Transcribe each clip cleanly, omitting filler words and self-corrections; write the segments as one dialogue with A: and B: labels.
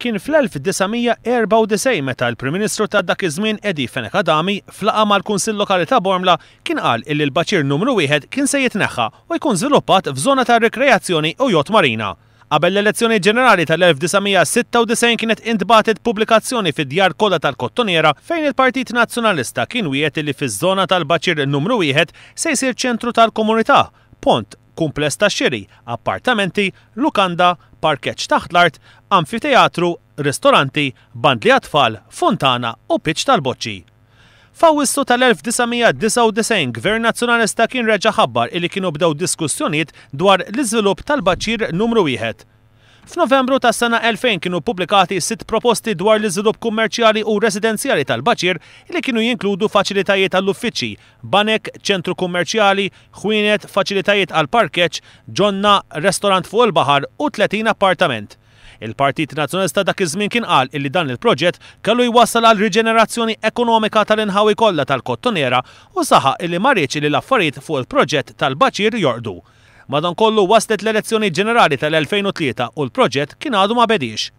A: Kien fl-1994 meta l-Prim Ministru ta' dak iż-żmien Eddie Fenech Adami f'laqgħa mal-Kunsill Lokali ta' Bormla kien qal illi l-baċir numru wieħed kien se jitneħħa u jkun żviluppat f'żona ta' rikreazzjoni u yacht marina. Qabel l-elezzjoni ġenerali tal-1996 kienet intbagħtet pubblikazzjoni fid-djar kollha tal-Kottonera fejn il-Partit Nazzjonalista kien wiegħed illi fiż-żona tal-baċir numru wieħed se jsir ċentru tal-komunità, pont, kumpless tax-xiri, appartamenti, lukanda, parkeġġ taħt l-art, amfiteatru, ristoranti, bandli għat-tfal, funtana u pitch tal-boċċi. F'Awwissu tal-1999 Gvern Nazzjonalista kien reġa' ħabbar illi kienu bdew diskussjonijiet dwar l-iżvilupp tal-baċir numru wieħed. F'Novembru tas-sena 2000 kienu ppubblikati sitt proposti dwar l-iżvilupp kummerċjali u residenzjali tal-baċir li kienu jinkludu faċilitajiet għall-uffiċċji, banek, ċentru kummerċjali, ħwienet, faċilitajiet għall-parkeġġ, ġonna, restorant fuq il-baħar u 30 appartament. Il-Partit Nazzjonalista dak iż-żmien kien qal illi dan il-proġett kellu jwassal għal riġenerazzjoni ekonomika tal-inħawi kollha tal-Kottonera u saħaq illi ma riedx illi l-affarijiet fuq il-proġett tal-baċir jorqdu. Madankollu waslet l-elezzjoni ġenerali tal-2003 u l-proġett kien għadu ma bediex.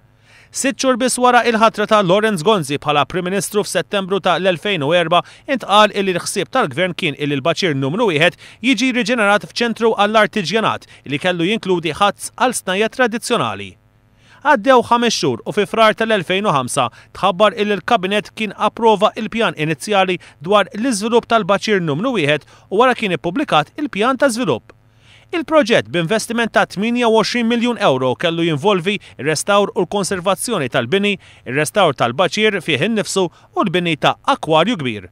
A: Sitt xhur biss wara il-ħatra ta' Lawrence Gonzi bħala Prim Ministru f'Settembru ta' l-2004 intqal illi l-ħsieb tal-Gvern kien illi l-baċir numru wieħed jiġi riġenerat f'ċentru għall-artiġjanat li kellu jinkludi ħazz għal snajja' tradizzjonali. Għaddew ħames xhur u fi Frar tal-2005 tħabbar illi l-Kabinett kien approva il-pjan inizjali dwar l-iżvilupp tal-baċir numru wieħed u wara kien ippubblikat il-pjan ta' żvilupp. Il-proġett b'investiment ta' 28 miljun ewro kellu jinvolvi r-restawr u l-konservazzjoni tal-bini, ir-restawr tal-baċir fih innifsu u l-bini ta' akkwarju kbir.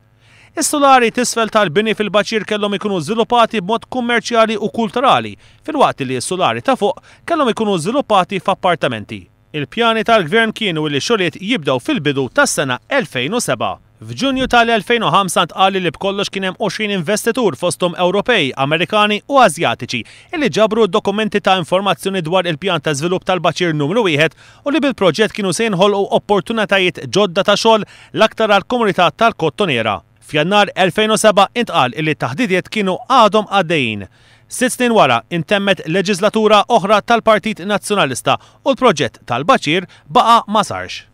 A: Is-sulari t'isfel tal-bini fil-baċir kellhom ikunu żviluppati b'mod kummerċjali u kulturali, filwaqt li s-sulari ta' fuq kellhom ikunu żviluppati f'appartamenti. Il-pjani tal-Gvern kienu li x-xogħlijiet jibdew fil-bidu tas-sena 2007. F'Ġunju tal-2005 ntqal li b'kollox kien hemm 20 investitur fosthom Ewropej, Amerikani u Asjatiċi illi ġabru dokumenti ta' informazzjoni dwar il-pjan ta' żvilupp tal-baċir numru wieħed u li bil-proġett kienu se jinħolqu opportunitajiet ġodda ta' xogħol l-aktar għall-komunità tal-Kottonera. F'Jannar 2007 intqal illi t-taħdidiet kienu għadhom għaddejjin. Sitt snin wara intemmet leġiżlatura oħra tal-Partit Nazzjonalista u l-proġett tal-baċir baqa' ma sarx.